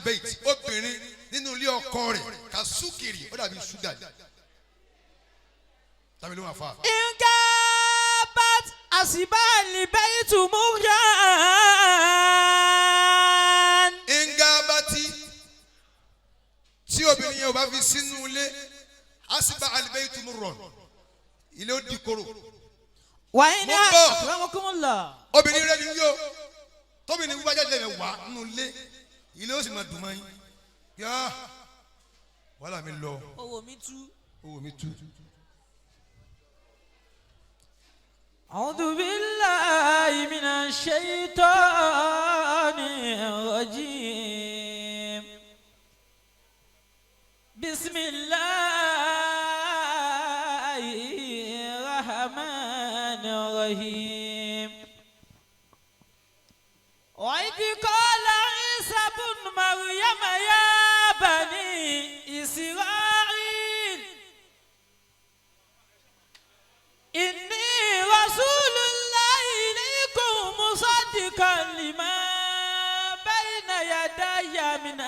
Fil bayt, obìnrin nínú ilé ọkọ rẹ̀, kasukiri, ó dàbí ṣúgà ni. Tàbí ló wà fà. إن كابت أصبع البيت مرا. Ngabati, tí obìnrin yẹn ò bá fi sínú ilé, asiba albaytu murron, ilé ó di koro. وإن Mo gbọ́. أكرمكم الله. Obìnrin rẹ ni yó tóbìnrin wíwájà lè wà nínú ilé, ilé ó sì máa dùn mọ́ yín yá, wàhálà mi lọ. Owó mi tú. Owó mi tú. أعوذ بالله من الشيطان الرجيم. بسم الله الرحمن الرحيم. وإذ قال عيسى ابن مريم يا بني إسرائيل إني رسول الله إليكم مصدقا لما بين يدي من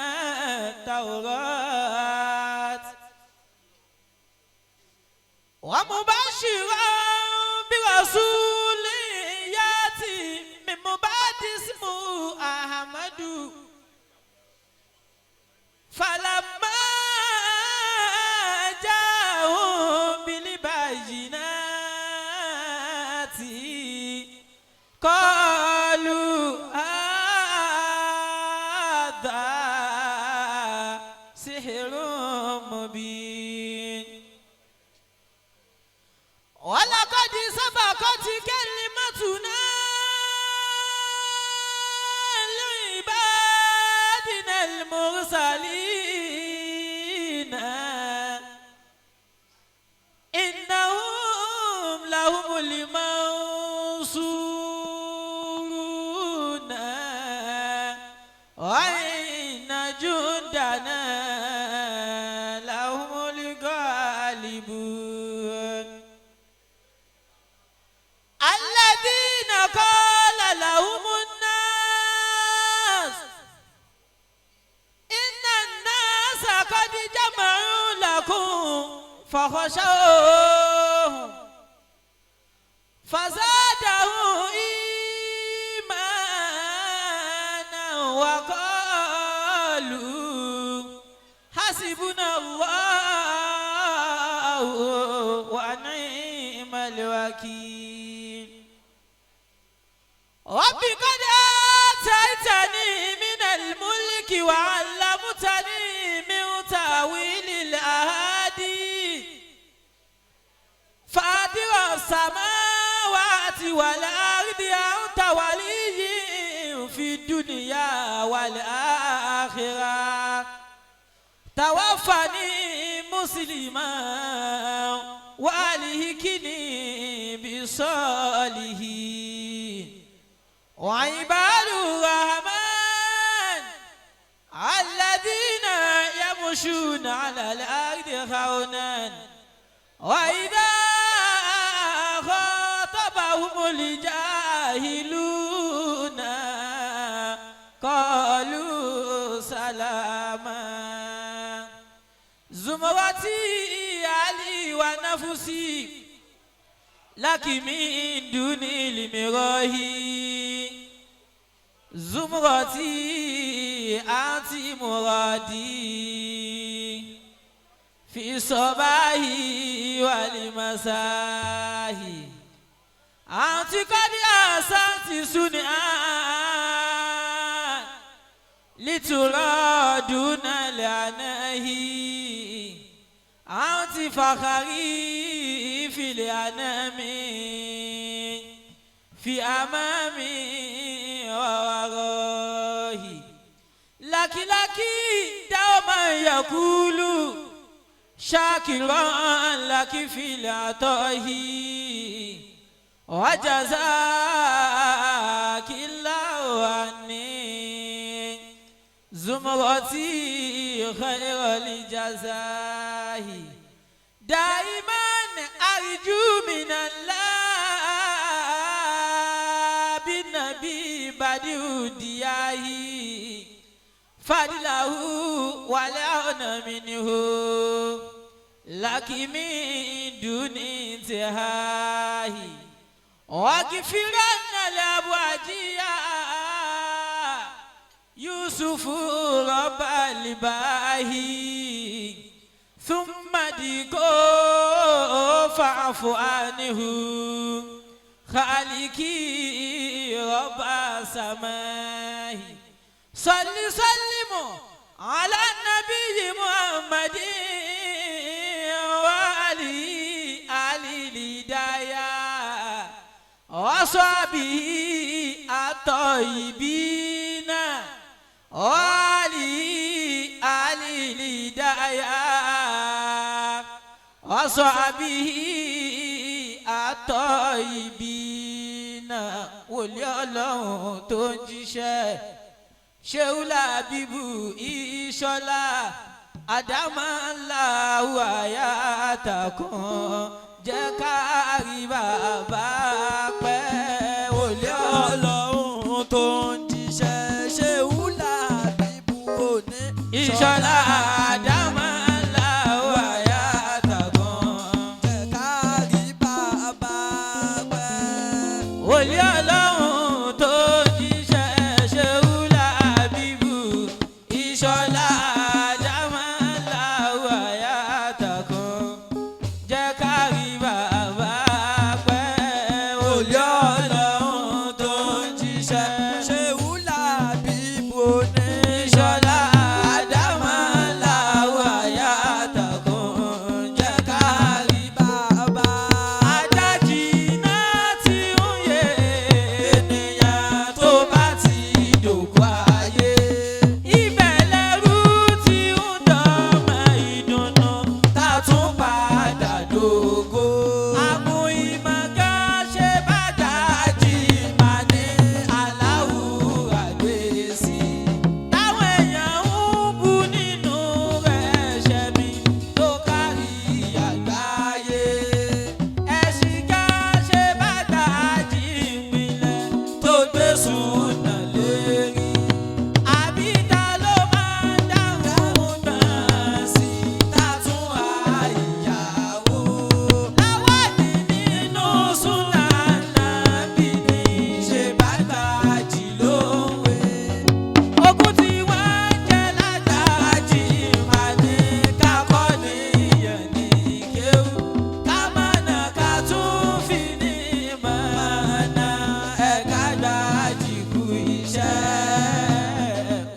التوراة ومبشرا برسول يأتي من بعد اسمه أحمد. فلما جاءهم بالبينات قالوا هذا سحر مبين. ولقد سبقت كلمتنا لعبادنا المرسلين إنهم لهم المنصورون وإن جندنا لهم الغالبون. الذين قال لهم الناس إن الناس قد جمعوا لكم فخشوهم فزادهم إيمانا وقالوا حسبنا الله ونعم الوكيل. رب قد آتيتني من الملك وعلمتني من تأويل الأحاديث، فاطر السماوات والأرض، أنت ولي في الدنيا والآخرة، توفني مسلما وألحقني بالصالحين. وعباد الرحمن الذين يمشون على الأرض هونا وإذا خاطبهم الجاهلون قالوا سلاما. زمرتي علي ونفسي لك من دون المراهي، زمرتي أنت مرادي في الصباح والمساء، أنت قد أحسنت صنعا لترادون لعنه، أنت فخري في الأنام في أمامي وورائي، لك لك دوما يقول شاكرا لك في العطاء، وجزاك الله عني زمرتي خير الجزاء. دائما أرجو من الله بالنبي بديع الدياه. فضله والعون منه لك من دون انتهاء واغفرن الأبواجية يوسف رب الباهي ثم ديكو فاعف عنه خالقي رب السماء صل سلم على النبي محمد وعلي علي الهدايا وصحبه الطيبين وعلي علي الهدايا وصحبه الطيبين wòlíì Ọlọ́run tó ń jíṣẹ́ ṣéwúlà bíbù ìṣọlá àdámọ́lá wàyà takùn jẹ́ kárí bàbá pẹ́ wòlíì Ọlọ́run tó ń jíṣẹ́ ṣéwúlà bíbù òní ìṣọlá àdámọ́lá wàyà takùn jẹ́ kárí bàbá pẹ́. wòlíì Ọlọ́run tó jíṣẹ́ ṣéwúlà bíbù ìṣọlá àdámọ́lá wàyà takùn jẹ́ kárí bàbá pẹ́ wòlíì Ọlọ́run tó jíṣẹ́ ṣéwúlà bíbù òní ìṣọlá àdámọ́lá wàyà takùn jẹ́ kárí bàbá. Adájí náà ti ń yé ènìyàn tó bá ti dòkú ayé. Ibẹ̀ lẹ́rú ti ń dọ́mọ ìdùnnú tá a tún padà dògo. Àmú ìmọ̀gá ṣe bá dájí máa ní aláwù àgbèsí. Táwọn èèyàn ń bú nínú rẹ̀ ṣẹ̀mí tó kárí àgbáyé. Ẹ̀sìn ká ṣe bá dájí ìpìlẹ̀ tó gbé sùnà lérí. Àbí ta ló máa ń dáhùn gbọ̀n sí ta tún àìyáwó? Láwádìí nínú súnà nàbì ní ṣe bá gbàjì lówe. Ogun tí wọ́n jẹ́ látàjì máa ní kakọ́ níyàn ní kéwú. Ká mọ̀nà ká tún fi ní mọ̀nà ẹ̀ka gbàjì kú iṣẹ́.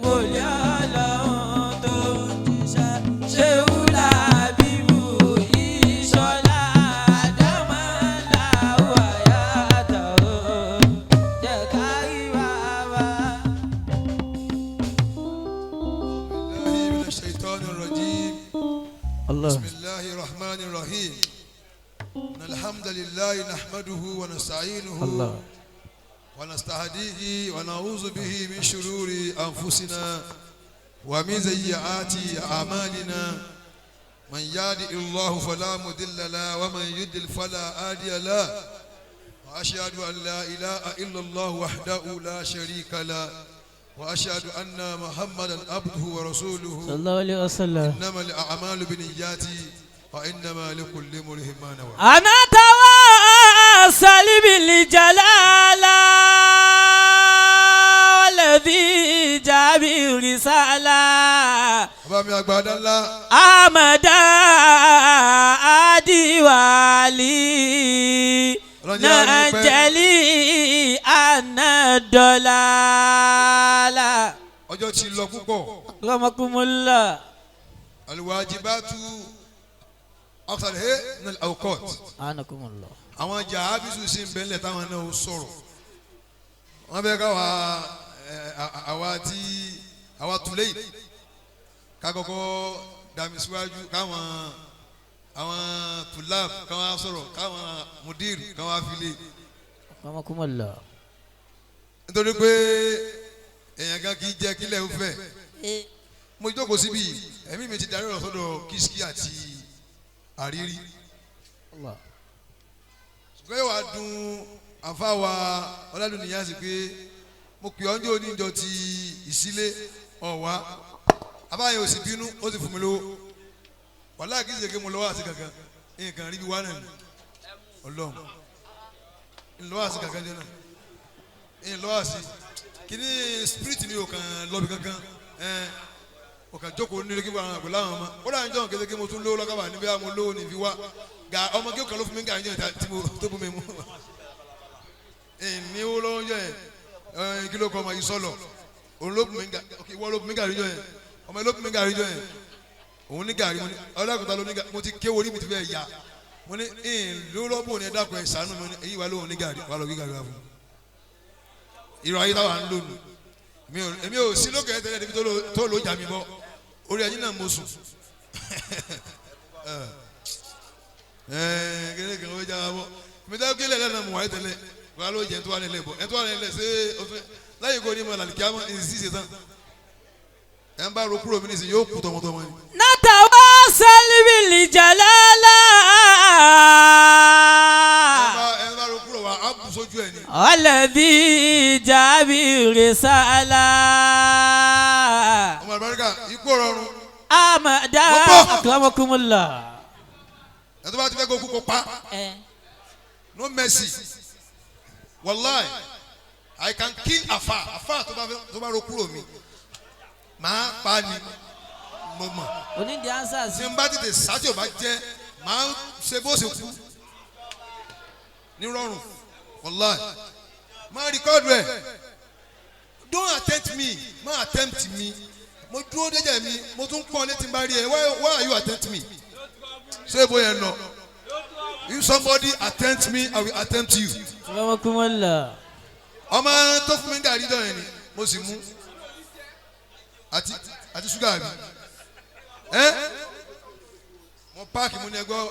Wòlíì Ọlọ́run tó ń jíṣẹ́. Ṣéwúlà bíbù ìṣọ̀lá àdámọ́lá wàyà tàó. Jẹ́ ká rí bàbá. بالله من الشيطان الرجيم Allah. بسم الله الرحمن الرحيم إن الحمد لله نحمده ونستعينه Allah. ونستهديه ونعوذ به من شرور أنفسنا ومن سيئات أعمالنا من يهد الله فلا مضل له ومن يضلل فلا هادي له وأشهد أن لا إله إلا الله وحده لا شريك له وأشهد أن محمدا عبده ورسوله صلى الله عليه وسلم. إنما الأعمال بالنيات وإنما لكل امرئ ما نوى. أنا تواصل بالجلالة والذي جاء بالرسالة Bàbá mi àgbà ńlá أحمد أديوالي Ọlọ́run jẹ́ àrí pẹ́. نجلي أنا الضلالة Ọjọ́ ti lọ púpọ̀. رحمكم الله. Alwajibatu akthar he min al-awqat. أنكم الله. Àwọn jahabisu sì ń bẹ́ńlẹ̀ táwọn náà ó sọ̀rọ̀. Wọ́n fẹ́ káwa àwa tí àwa tulẹ̀ yìí ká kọ́kọ́ dàmí síwájú káwọn àwọn tulab káwọn sọ̀rọ̀ káwọn mudir káwọn afilé. رحمكم الله. Nítorí pé èèyàn kan kì í jẹ́ kílẹ̀ ń fẹ́. Mo jókòó síbi ẹ̀mí mi ti darí ọ̀rọ̀ sọ́dọ̀ Kìsìkì àti Àrírí. Allah. Ṣùgbọ́n yóò wá dùn àfáwà ọ̀làdùnìyàn sí pé mo pè ọ́ ní oníjọ ti ìsílé. Ọ̀wá abáyé ò sì bínú, ó sì fún mi lówó. Wàhálà kì í ṣe kí mo lọ́wọ́ àti kankan, nǹkan rí bí wá náà ni. Ọlọ́run ńlọ́wọ́ àti kankan jẹ́ náà, ńlọ́wọ́ àti kíní spirit mi ò kàn lọ́bi kankan. Ẹ̀ ò kàn jókòó nílé kí wọ́n àwọn àgbẹ̀ láwọn ọmọ ó dà ń jọ̀ kété kí mo tún lówó lọ́kàbà níbi àwọn olówó ní fi wá gà ọmọ kí ó kàn ló fún mi gà ń jẹ́ tí mo tó bú mi mú ní owó lọ́wọ́ jẹ́. Ẹ̀ kí ló kọ́ ọmọ yìí sọ̀lọ̀, òun ló bù mí gà. Ìwọ ló bù mí gàrí jọ yẹn, ọmọ yìí ló bù mí gàrí jọ yẹn. Òun ní gàrí, mo ní ọlọ́kùnrin ló ní gàrí, mo ti kéwòn orí mi ti fẹ́ ya. Mo ní ìlú lọ́bùn ní ẹ̀dá kan, ẹ̀ ṣàánú mi. Ní èyí wà lóhùn ní gàrí wà lọ gbé gàrí wà fún mi. Ìrọ̀ ayé táwa ń lò nù. Èmi ò sí lókè tẹ́lẹ̀ débi tó lò jà mí bọ́ orí ẹyin náà mo sùn. Ẹ̀ẹ́n kéde kan ó já wa bọ́ mi tẹ́ kí lẹ́lẹ́ náà mo wáyé tẹ́lẹ̀ wà ló jẹ́ tó wà nílẹ̀ bọ̀ ẹ̀ tó wà nílẹ̀ ṣé o tún láyé kò ní mọ̀ làlìkí àmọ́ ìsì ṣe tán ẹ̀ ń bá ro kúrò mí nísìnyí yóò kú tọmọtọmọ ni. نتواصل بالجلالة. Ẹ̀ ń bá ro kúrò wa á bù sójú ẹ̀ ni. الذي جاء بالرسالة. Ọmọ àlùbáríkà, ikú ọ̀rọ̀run. أمدا. Bọ́bọ́. أكرمكم الله. Ẹ̀ tó bá ti fẹ́ kó kú kó pa. No mercy, wallahi, I can kill afa afa tó bá fẹ́ tó bá ro kúrò mi, màá pa ni mo mọ̀. Onídìí answers. Tí n bá tètè sáté ò bá jẹ́, màá ṣe bó ṣe kú nírọ̀rùn. Wallahi, máa record ẹ̀. Don't attempt me, má attempt me. Mo dúró déjẹ́ mi, mo tún pọ́n létí n bá rí ẹ. Why are you attempt me? Ṣé bóyá ẹ lọ? If somebody attempt me, I will attempt you. أكرمكم الله. Ọmọ tó fún mi ní gàrí dán yẹn ni mo sì mú àti ṣúgà mi. Ẹ mo páàkì, mo ní ẹgbọ́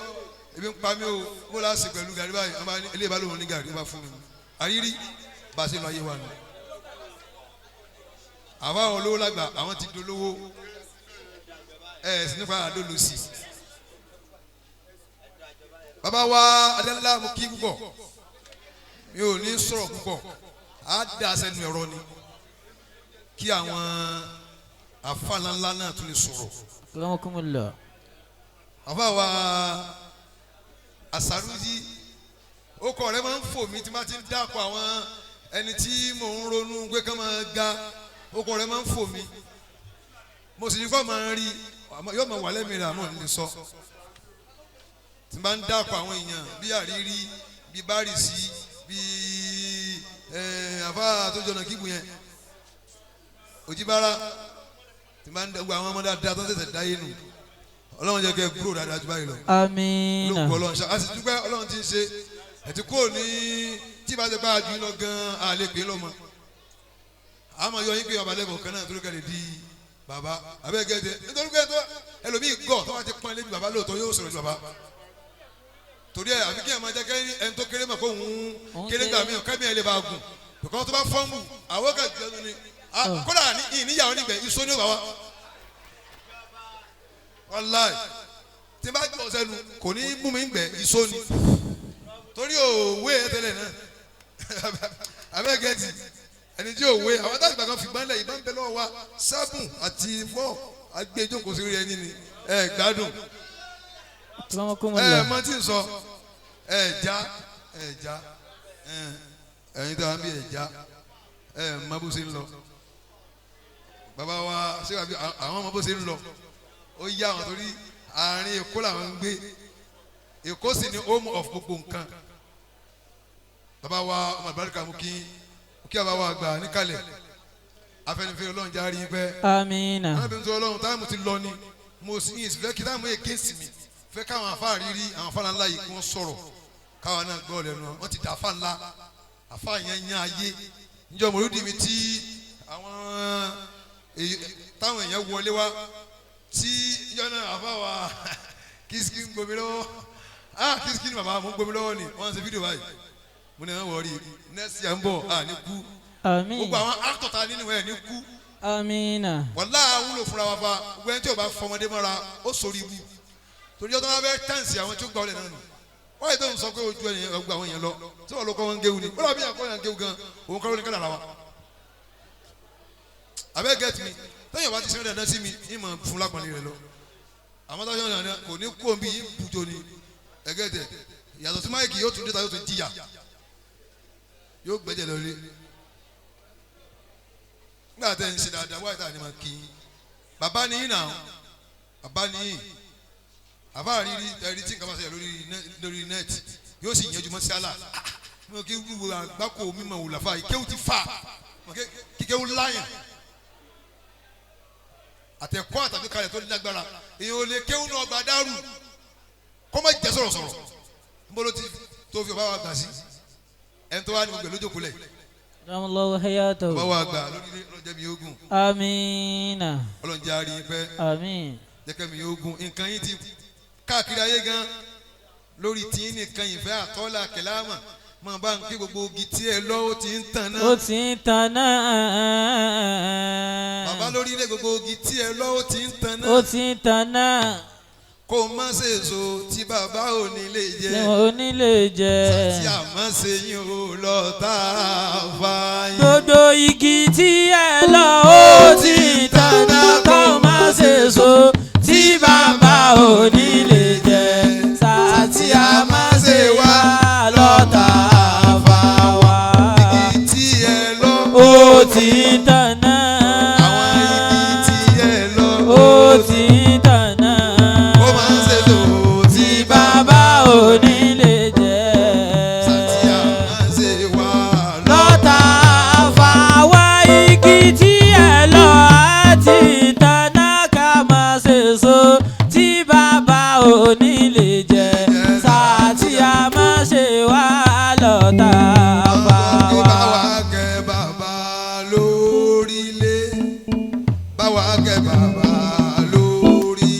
ebi ń pa mí o, mo là á sì pẹ̀lú gàrí báyìí. Ọmọ ilé ìbá lòun ní gàrí, ó bá fún mi. Àrírí bá a ṣe lọ ayé wa nù. Àwa àwọn olówó lágbà, àwọn ti dolówó, ẹ ẹ sì nípa àdó sí. Bàbá wa adẹ́lá, mo kí púpọ̀. Mi ò ní sọ̀rọ̀ púpọ̀, á dá sẹ́nu ẹ̀rọ ni kí àwọn àfa ńláńlá náà tún lè sọ̀rọ̀. أكرمكم الله. Àfa wa àsàrújì, okọ̀ rẹ máa ń fò mí tí máa ti ń dákọ̀ àwọn ẹni tí mò ń ronú pé kán máa ga. Okọ̀ rẹ máa ń fò mí, mo sì ní kọ́ máa ń rí àmọ́ yóò máa wà lẹ́mìí rẹ̀, àmọ́ ò ní lè sọ tí n bá ń dákọ̀ àwọn èèyàn bí àrírí, bí bárìsì, bí àfa tó jọ̀nà kíbu yẹn, òjìbára, tí n bá ń dẹ́gbọ́ àwọn ọmọdé dáadáa tó ń tẹ̀sẹ̀ dáyé nù. Ọlọ́run jẹ́ kẹ́ ẹ kúrò dáadáa ju báyìí lọ. Àmín. Ló kú Ọlọ́run ṣá, a sì dúpẹ́ Ọlọ́run ti ń ṣe ẹ̀tí kúrò ní tí ìbá ṣe bá a jù lọ gan-an, a lè pè é lọ́mọ. Àmọ́ yọ yín pé bàbá lẹ́kọ̀ọ́ kan náà torí kẹ́ lè di bàbá abẹ́gẹ́dẹ́, nítorí pé tó ẹlòmíì gọ̀ tó bá ti pọ́n lébi bàbá lóòótọ́ yóò sọ̀rọ̀ ju bàbá torí ẹ. Àbí kí ẹ máa jẹ́ kẹ́ni ẹni tó kéré mọ̀ kó òun Òun kéré kéré. Gbà mí kẹ́mi ẹ lè bá a gùn bìkọ́ tó bá fọ́nmù àwọn kan jẹun ni. Ah, kódà ní ìníyàwó nígbẹ̀ iṣó ní bàbá. Wàláì, tí n bá jọ sẹ́nu kò ní mú mi gbẹ iṣó ni, torí òwe ẹ tẹ́lẹ̀ náà abẹ́gẹ́tì ẹni tí òwe àwọn táwọn ìgbà kan fi gbọ́n lẹ̀ ìbọn bẹ lọ́wọ́ wa 7 àti 4 agbẹjọ́kọ̀ sí orí ẹni ni ẹ gbádùn. Ẹ Akramakumullah. mọ tí n sọ, ẹ já, ẹ já, ẹ ẹyin tó wà ń bí, ẹ já, ẹ mọ bó ṣe ń lọ. Bàbá wa ṣé wàá bí àwọn ọmọ bó ṣe ń lọ, ó yá àwọn torí àárín Èkó làwọn ń gbé. Èkó sì ni home of gbogbo nǹkan. Bàbá wa ọmọ àlùbáríkà, mú kí bàbá wa gbà níkàlẹ̀. Afẹ́nifẹ́re, Ọlọ́run já rí i pẹ́. Amina. Arábìnrin tó Ọlọ́run, time ti lọ ni. Mo sì yìn fẹ́ kí time against mi, fẹ́ káwọn afá rírí àwọn afá ńlá yìí kí wọ́n sọ̀rọ̀, káwọn náà gbọ́ lẹ́nu wọn. Wọ́n ti dà afá ńlá, afá yẹn yán ayé. Níjọ́ mọ̀lúdì mi tí àwọn táwọn èèyàn wọlé wá tí níjọ́ náà, afá wa kìsìkì ń gbomi lọ́wọ́. Ah, kìsìkì ni bàbá mo ń gbomi lọ́wọ́ ni wọ́n ń ṣe fídíò báyìí. Mo ní àwọn wọ̀ọ́rí next year ń bọ̀ à ní kú. Àmín. Gbogbo àwọn actor ta nínú ẹ̀ ní kú. Amina. Wàlá wúlò fúnra wa fa. Gbogbo ẹni tí o bá fọmọdé mọ́ra, ó sórí ibu, torí ọdún wọn bẹ tàǹsì àwọn tí ó gba ọlẹ̀ náà nù. Wọ́n yìí tó ń sọ pé ojú ẹni ọgbà àwọn èèyàn lọ tí wọ́n lọ kọ́ wọn géwu ni wọ́n lọ bí àkọ́ yẹn géwu gan, òun kọ́ ló ní kádàrá wa. Abẹ́ get me. Tẹ́yìn bá ti sẹ́yìn dáadáa sí mi ní mọ̀ fún lápọ̀nlé rẹ lọ. Àmọ́ táwọn yóò dáadáa kò ní kó omi yìí bùjọ ni ẹgẹ́dẹ̀ yàtọ̀ sí máìkì yóò tún déta yóò tún jìyà yóò gbẹ́jẹ̀ lọ rí. Nígbà tẹ́ ń ṣe dáadáa wáyé tá a ní ma kí i. Bàbá ni yín náà, bàbá ni yín. Àbá rírí ẹ̀rí tí nǹkan bá ṣẹlẹ̀ lórí nẹ́ẹ̀tì yóò sì yanjú mọ́sálà. Mo kí wúwo àgbákò mímọ̀ wò làfà yìí kéwù ti fà kíkéwù láyàn. Àtẹ̀kọ́ àtàbí kalẹ̀ tó lágbára èèyàn ò lè kéwù náà gba dárù kọ́ má jẹ́ sọ̀rọ̀sọ̀rọ̀ níbo ló ti tó fi ọba wa gbà sí ẹni tó wà ní gbogbo ẹ̀ lójókòó lẹ̀ Allahu hayatahu. ọba wa gbà lórí ọlọ́jẹ́ mi ogun Amina. ọlọ́njẹ́ àárín pẹ́ Amin. jẹ́kẹ́ mi ogun nǹkan yín ti káàkiri ayé gan lórí tí nìkan ìfẹ́ àtọ́là kẹlámà máa bá ń kí gbogbo igi tí ẹ lọ ó ti ń tàn náà Ó ti ń tan náà. bàbá lórí ilé gbogbo igi tí ẹ lọ ó ti ń tàn Ó náà ti ń tan náà. kó má ṣe èso tí bàbá ò ní lè jẹ Tí wọn ò ní lè jẹ. tí a má ṣe yín o lọ tá a fa yín. Gbogbo igi tí ẹ lọ ó ti ń tan náà. Kó má ṣe so tí bàbá ò ní lè jẹ. Sàtì a má ṣe wá lọ́tà fà wá. Igi tí ẹ lọ Ó ti ń tan náà. àwọn igi tí ẹ lọ Ó ti ń tan náà. kó má ṣe èso tí bàbá Bàbá ò ní lè jẹ. tí a má ṣe wá lọ. Lọ́tà fà wá igi tí ẹ lọ àti ìtaná ká máa ṣe so tí bàbá ò ní lè jẹ. Sàtì a máa ṣe wá lọ́tà fà Kí wá. bá wa kẹ́ bàbá lórílẹ̀ bá wa kẹ́ bàbá lórí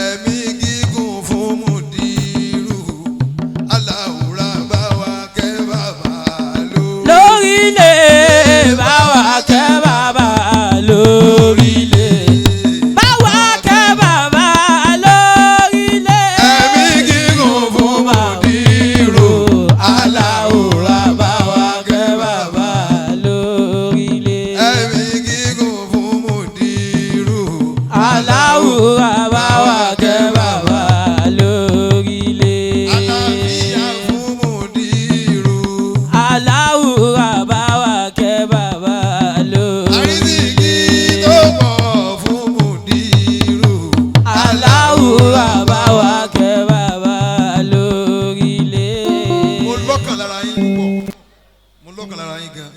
ẹ̀mí gígùn fún mùdírù aláwùrà bá wa kẹ́ bàbá lórí. Lórílẹ̀ bá wa kẹ́ bàbá lórílẹ̀. Bá wa kẹ́ bàbá lórílẹ̀. Ẹ̀mí gígùn fún mùdírù aláwùrà bá wa kẹ́ bàbá. Lórílẹ̀. Ẹ̀mí gígùn fún mùdírù Aláwùrà bá wa kẹ́ bàbá lórílẹ̀. Àlàáfíà fún mùdírù. Aláwùrà bá wa kẹ́ bàbá lórílẹ̀. Àrísìkí tó pọ̀ fún mùdírù. Aláwùrà bá wa kẹ́ bàbá lórílẹ̀. Mo lọ́kàn lára yín púpọ̀. Mo lọ́kàn lára yín gan.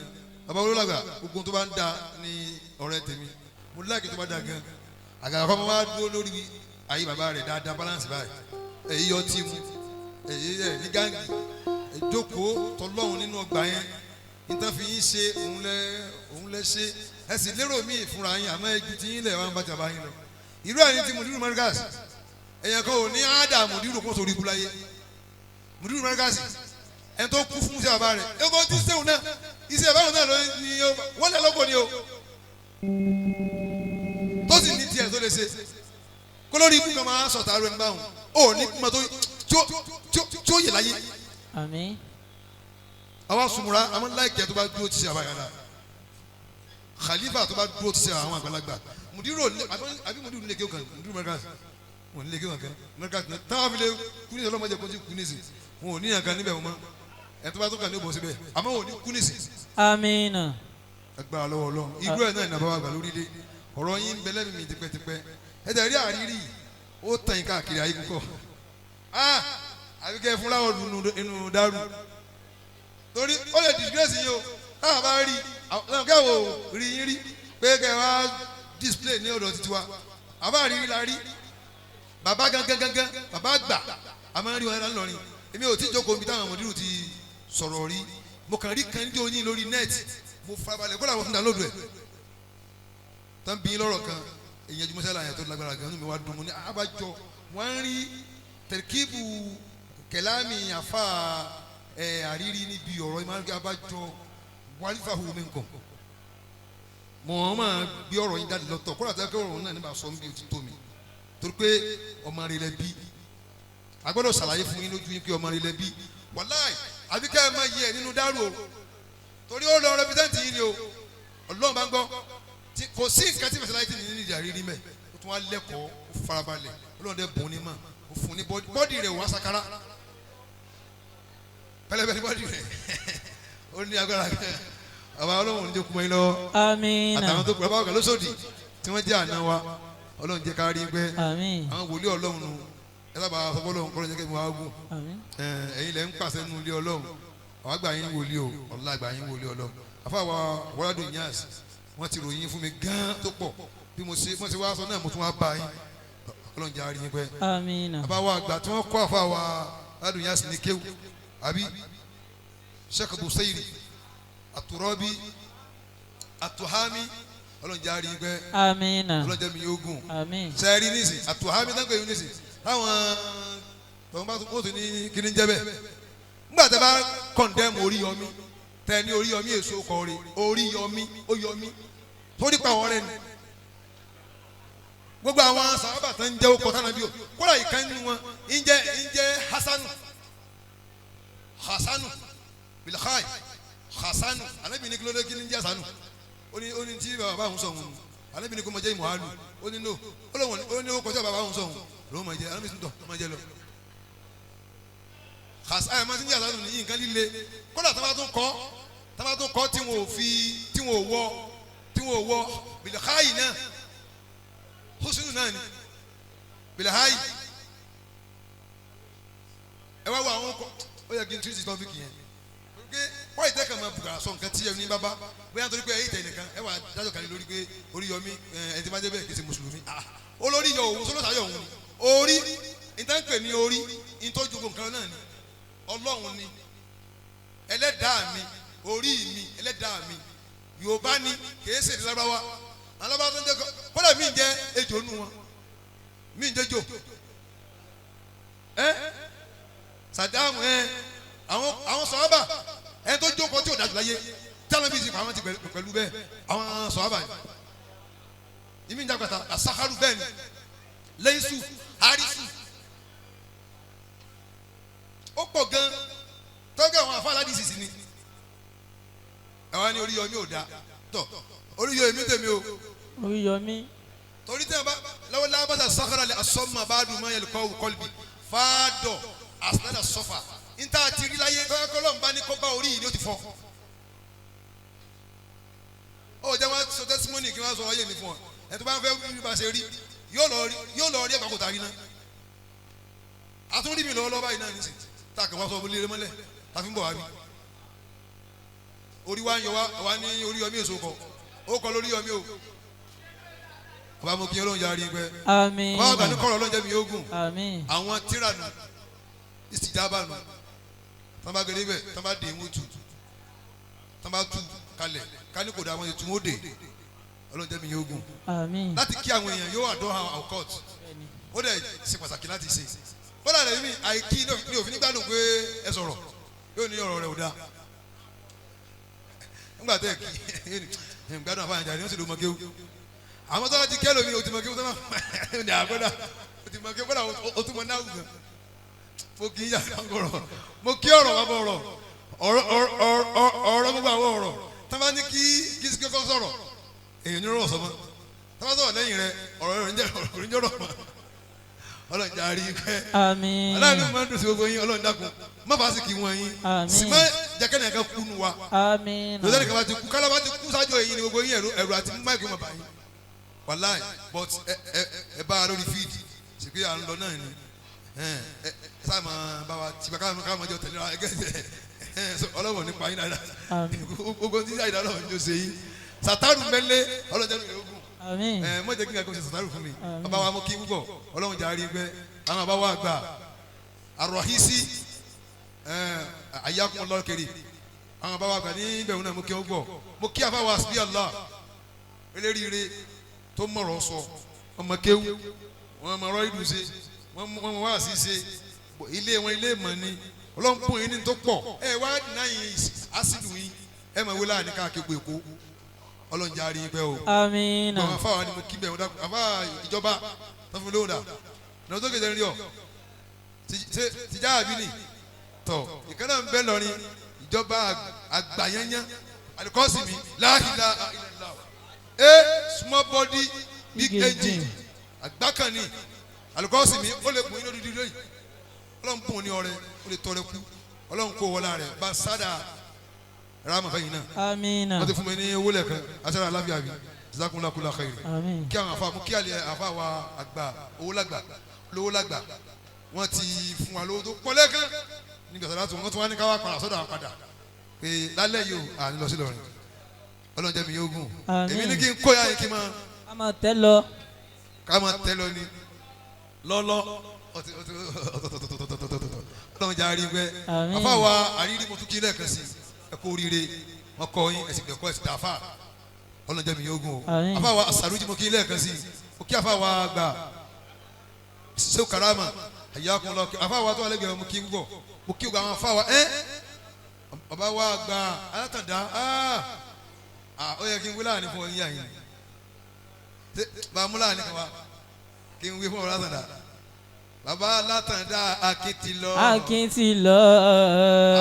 Bàbá olólàgbà gbogbo tó bá ń da ní ọ̀rẹ́ tèmi. Mo láàkì tó bá da gan. Àgàgà kọ́ mo wá dúró lórí ayé bàbá rẹ̀ dáadáa balance báyìí. Èyí yọ tí mu. Èyí ẹ̀ ní gáǹgì. Ẹ jókòó tọlọ́run nínú ọgbà yẹn. Nítorí fi yín ṣe òun lẹ ṣe. Ẹ sì lérò míì fúnra yín àmọ́ ẹjú tí yín lẹ̀ wá ń bá jàmbá yín lọ. Irú ẹni tí Mùdírù Markaz èèyàn kan ò ní ádà Mùdírù kó sórí ikú láyé. Mùdírù Markaz ẹni tó kú fún iṣẹ́ bàbá rẹ̀ ẹ̀kọ́ tí sẹ́wọ̀n náà iṣẹ́ bàbá náà ló ní wọ́n lẹ́ lọ́kọ̀ ni o tó sì ní tiẹ̀ tó lè ṣe kó lórí ikú kan máa sọ̀tà rẹ̀ nígbà wọn ò ní kúmọ̀ tó tí ó yè láyé. Àmín. Àwa sùnmùrà àwọn láìkẹ́ tó bá dúró ti ṣe àbá yàrá khalifa tó bá dúró ti ṣe àwọn àgbàlagbà Mùdírù àbí Mùdírù nílé kéwòn kan Mùdírù Markaz wọn nílé kéwòn kan Markaz táwọn fi lè kú ní ọlọ́mọdé kó ti kú nísìn wọn ò níyàn kan níbẹ̀ wọn mọ́ ẹ̀ tó bá tó kàn ní òbọ̀ síbẹ̀ àmọ́ wọn ò ní kú nísìn Amina. agbára lọ́wọ́ Ọlọ́run irú ẹ̀ náà ìnàbọ̀ àgbà lórílẹ̀ ọ̀rọ̀ yín ń bẹ lẹ́mìí mi tipẹ́tipẹ́ ẹ tẹ̀ rí àrírí ó tàn yín káàkiri ayé púpọ̀ ah àbí kẹ́ ẹ fún láwọn inú dárú torí ó lè disgrace yín o táwọn bá rí àwọn kẹ́ ò rí yín rí pé kẹ́ ẹ wá display ní ọ̀dọ̀ títí wa àbá rírí la rí bàbá gangan gangan bàbá gbà a máa ń rí wọn ẹ̀rọ ńlọrin èmi ò tí jókòó níbi táwọn ọmọdé ti sọ̀rọ̀ rí mo kàn rí kan ní oyin lórí net mo farabalẹ̀ kó làwọn fún download ẹ̀ tán bí lọ́rọ̀ kan èyàn jùmọ̀sẹ́ la yẹn tó lágbára gan inú mi wá dùn mú ní abájọ wọ́n ń rí tẹ̀kíbù kẹlámì àfa ẹ̀ àrírí níbi ọ̀rọ̀ ìmọ̀ abájọ wàlífà hù mí nǹkan mọ̀ ọ́n máa gbé ọ̀rọ̀ yín jáde lọ́tọ̀ kó làtà kí ọ̀rọ̀ náà nígbà sọ níbi òtítọ́ mi torí pé ọmọ rẹ lẹ bí a gbọ́dọ̀ ṣàlàyé fún yín lójú yín pé ọmọ rẹ lẹ bí wàláì àbí kẹ́ ẹ máa yẹ ẹ nínú dárò o torí ó lọ rẹpítẹ́ǹtì yín ni o Ọlọ́run bá ń gbọ́ Tí kò sí nǹkan tí fẹsẹ̀ láyé tí ní ìjà rírí mẹ́, ó tún wá lẹ́kọ̀ọ́, ó farabalẹ̀, Ọlọ́run dẹ̀ bùn ní mọ̀, ó fún ní bọ́dì rẹ̀ wá sakara pẹlẹbẹ ní bọ́dì rẹ̀, ó ní agbára. Àbá Ọlọ́run ní jẹ́ kúmọ́ yín lọ́wọ́. Amina. Àtàwọn tó kù bàbá ọ̀gá lóṣòdì tí wọ́n jẹ́ àná wa, Ọlọ́run jẹ́ ká rí pé Àmín. àwọn wòlíì Ọlọ́run nù. Ẹ sábà sọ fọlọ́run kọ́lọ́run jẹ́ kí wọ́n á gùn. Àmín. Ẹ̀yin lẹ́ ń pàṣẹ nínú ilé Ọlọ́run, àwọn àgbà yín wòlíì o, ọ̀la àgbà yín wòlíì Ọlọ́run. Àfàwà wọ́ládùn yas, wọ́n ti ròyìn fún mi gán tó pọ̀. Bí mo ṣe wọ́n ti wá sọ náà, mo tún wá bá yín. Ọlọ́run jẹ́ àárín yín pẹ́. Amina. Àbáwọ̀ àgbà tí wọ́n kọ́ àfàwà wọ́ládùn yas ní kéwù àbí Sheikh Busayri Àtúrọ́bí Àtúhámí, Ọlọ́run jẹ́ àárín yín pẹ́. Amina. Ọlọ́run jẹ́ mi yóò gùn. Àmín. Sẹ́ẹ̀rí nísìn, Àtúhámí dáńgbé yìí nísìn, táwọn tọ́wọ́n bá tún kóòtù ní kíní jẹ́ bẹ́ẹ̀. Nígbà tẹ́ bá kọ̀ǹdẹ́mù Oríyọmí, tẹ́ ní Oríyọmí èso kọ rí Oríyọmí, ó yọmí torí pa ọ̀rẹ́ ni. Gbogbo àwọn sàábà tó ń jẹ́ okọ̀ tánà bí o kódà ìkan nínú wọn ń jẹ́ Hasanu, Hasanu bilkhai Hasanu. Anabi ní kílódé, kí ni ń jẹ́ Hasanu? Ó ní tí bàbá òun sọ òun, anabi ní kó máa jẹ́ ìmọ̀hálù. Ó ní no, ó lóun ó ní ó kọjá bàbá òun sọ òun lòun máa jẹ́. Anabi tún tọ̀ máa jẹ́ lọ ẹ máa ti ń jẹ́ Hasanu ní nǹkan líle. Kódà tó bá tún kọ́ tí wọn ò fi, tí wọn ò wọ bilkhai náà, husnu náà ni bilkhai. Ẹ wá wo àwọn kọ, ó yẹ kí n tún ti tán fi kì yẹn pé wọ́n ìtẹ́ kàn máa bùkà sọ nǹkan tí ẹ ní bábá bóyá nítorí pé ẹ̀yìn tẹ̀ nìkan ẹ wà dájọ́ kan lórí pé Oríyọmí ẹ ti máa jẹ́ bẹ́ẹ̀ kì í ṣe mùsùlùmí. Olórí yọ òun sọlọ́sà yọ òun ni orí ìtànpẹ̀ ní orí ìtọ́jú gbogbo nǹkan náà ni Ọlọ́run ni ẹlẹ́dàá mi, orí mi, ẹlẹ́dàá mi. Yorùbá ni, kìí ṣe Lárúbáwá. Alábàá tó ń jẹ́ kódà mí jẹ́ ejò nù wọn, mí jẹ́ jò ẹ Sàdámù ẹ àwọn sọ̀rọ̀bà ẹ tó jókòó tí ò dájú láyé tí àwọn bíi àwọn ti pẹ̀lú bẹ́ẹ̀, àwọn sọ̀rọ̀bà yìí ìmí ń jàgbàtà àsàkárù bẹ́ẹ̀ ni lẹ́yìnsù àrísù ó pọ̀ gan tọ́jú àwọn afáàlà dì sísì ni. Ẹ wá ní Oríyọmí ò dáa tọ Oríyọmí tèmi o. Oríyọmí. Torí tẹ́ ẹ bá lọ́wọ́ lábàtà sàkàrà lè asọ́mà bá dùn mọ́ yẹlẹ kọ́ kọ́lùbì fàdọ̀ àsìlẹ̀ sọ́fà níta ti rí láyé kọ́lọ́ ń bá ní kó bá orí yìí ni ó ti fọ́. Ó jẹ́ wọ́n sọ testimony kí wọ́n sọ ayé mi fún ọ. Ẹ̀ tó bá ń fẹ́ bí bá ṣe rí, yóò lọ rí ẹ̀gbọ́n kò tàrí náà àtúndì mi lọ́wọ́ lọ́wọ́ báyìí náà nísìnyí tá a kàn wá sọ ọmọ líle mọ́lẹ̀ tá a fi ń bọ̀ wá bí orí wa ń yọ wá ní Oríyọmí èso kọ ó kọ lórí yọmí o. Ọba mo kí Ọlọ́run yarí pẹ́. Àmín. Ọba àgbà ní kọ́rọ̀ Ọlọ́run jẹ́ mi ogun. Àmín. Àwọn tíra nù ìsìjábà nù tán bá gbé bẹ́ẹ̀, tán bá dé ìwọ̀n tù, tán bá tú kalẹ̀ kání kò dá àwọn ètò wọn ó dé. Ọlọ́run jẹ́ mi ogun. Àmín. Láti kí àwọn èèyàn yóò àdó àwọn court, ó dẹ̀ ṣe pàtàkì láti ṣe. Bọ́dà rẹ̀ mi àìkí ní òfin nígbàdùn pé ẹ sọ̀rọ̀, yóò ní ọ̀rọ̀ rẹ̀ ò dáa nígbà tẹ́ kí ẹ gbádùn àfààní jáde, wọ́n sì ló mọ kéwú. Àwọn tó bá ti kẹ́ lómi o ti mọ kéwú tó máa ní àgbọ̀dà o ti mọ kéwú bọ́dà o tún mọ náà gan. Mo kì í yà kọ́rọ̀, mo kí ọ̀rọ̀ wà bọ̀ ọ̀rọ̀ ọ̀rọ̀ ọ̀rọ̀ gbogbo àwọn ọ̀rọ̀ tó bá ní kí kí sí kọ́kọ́ sọ̀rọ̀ èèyàn ní rọ̀ sọmọ tó bá sọ̀rọ̀ lẹ́yìn rẹ̀ ọ̀rọ̀ rẹ̀ ń jẹ́ ọ̀rọ̀ ń jọ̀rọ̀ mọ́. Ọlọ́run jẹ́ àárí pẹ́. Àmín. Ọlọ́run máa ń dùn sí gbogbo yín. Ọlọ́run dákun má bàa sì kí wọ́n yín. Àmín. Sì má jẹ́kẹ́ nìkan kú nu wa. Àmín. Lọ́sẹ̀ nìkan bá ti kú, kálá bá ti kú sáájú ẹ̀yin ni gbogbo yín ẹ̀rù àti máìkì mọ̀ báyìí wàláì. But ẹ bá a lórí fíìdì sì pé à ń lọ náà ni ẹ ẹ sáà máa bá wa tìgbà káwọn máa jọ tẹ̀lé ra ẹgẹ́ ẹ. Ọlọ́run nípa yín dáadáa. Àmín. Gbogbo tí àyìnlá Ọlọ́run jọ ṣe yín sàtárù mẹ́lẹ́. Ọlọ́run jẹ́ mi lógún. Àmín. Ẹ mọ jẹ́ kí n kò ṣe sàtárù fún mi. Àmín. Bàbá wa, mo kí púpọ̀. Ọlọ́run jẹ́ àárín pẹ́. Àwọn bàbá wa gbà àròhísí ẹ àyàkùn ọlọ́kẹrì, àwọn bàbá wa gbà ní bẹ̀rù náà, mo kí wọn gbọ́. Mo kí àfa wa síbí Allah eléríire tó mọ̀rọ̀ sọ, ọmọ kéwú wọn mọ̀rọ̀ ìlú ṣe, wọn mọ̀ wá sí ṣe ilé wọn, ilé ìmọ̀ ni. Ọlọ́run pọ̀ yín ní tó pọ̀. Ẹ wá náyìn ásìlù yín, ẹ mọ̀ wíwá ní káàkiri gbogbo Èkó. Ọlọ́run jẹ́ àárín pẹ́ o. Àmín. Àwọn afáwa ni mo kí bẹ́ẹ̀. Wọ́n dákun, àfa ìjọba tó fún mi lóhùn dà ní ọjọ́ kejì rí ọ tìjà àbí ni tọ ìkànnà ń bẹ lọrin ìjọba àgbàyányá alikọ́sì mi láhìlá. A small body, big Big engine. engine. Àgbákanni alukọ́sì mi, ó lè bùn yín lódìdí lóyìn. Ọlọ́run bùn ní ọrẹ, ó lè tọrẹ kú. Ọlọ́run kó wọlé rẹ̀ bá sádà ráàmù fẹ́yìn náà. Amina. Wọ́n ti fún mi ní owó lẹ́ẹ̀kan asẹ́rẹ́ aláfíà mi, jazakumullahu kulla khair. Àmín. Kí àwọn afa mú kí àlẹ́ afa wa àgbà owó lágbà lówó lágbà, wọ́n ti fún wa lówó tó pọ̀ lẹ́ẹ̀kan nígbà tó láti wọ́n tún wá ní ká wá padà sọ́dọ̀ àwọn padà pé lálẹ́ yìí o, à ń lọ sí Ìlọrin. Ọlọ́run jẹ́ mi yóò gùn. Àmín. Èmi ní kí n kó ya yìí kí n máa A máa tẹ́ lọ. ká máa tẹ́ lọ ní lọ́lọ́ ọtí ọtí ọtọtọtọtọtọtọtọ. Ọlọ́run jẹ́ àárín gbẹ́. Àmín. Afa wa àrírí, mo tún kí lẹ́ẹ̀kan sí, ẹ kú oríire. Wọn kọ yín, ẹsìn gbẹ̀kọ́, ẹsìn dàáfà. Ọlọ́run jẹ́ mi yóò gùn o. Àmín. Afa wa àsàlùjì, mo kí lẹ́ẹ̀kan sí. Mo kí afa wa gbà sèw karama àyàkùn lọ. Afa wa tó wà lẹ́gbẹ̀ẹ́, mo kí gbọ́, mo kí gbọ́ àwọn afa wa ẹ́ bàbá wa gbà alátàndá. Ó yẹ kí n wí láàrin fún ọ yín yàyín bá a mú láàrin kan wa kí n wí fún ọ látàndá, bàbá látàndá akitilọ. Akin ti lọ.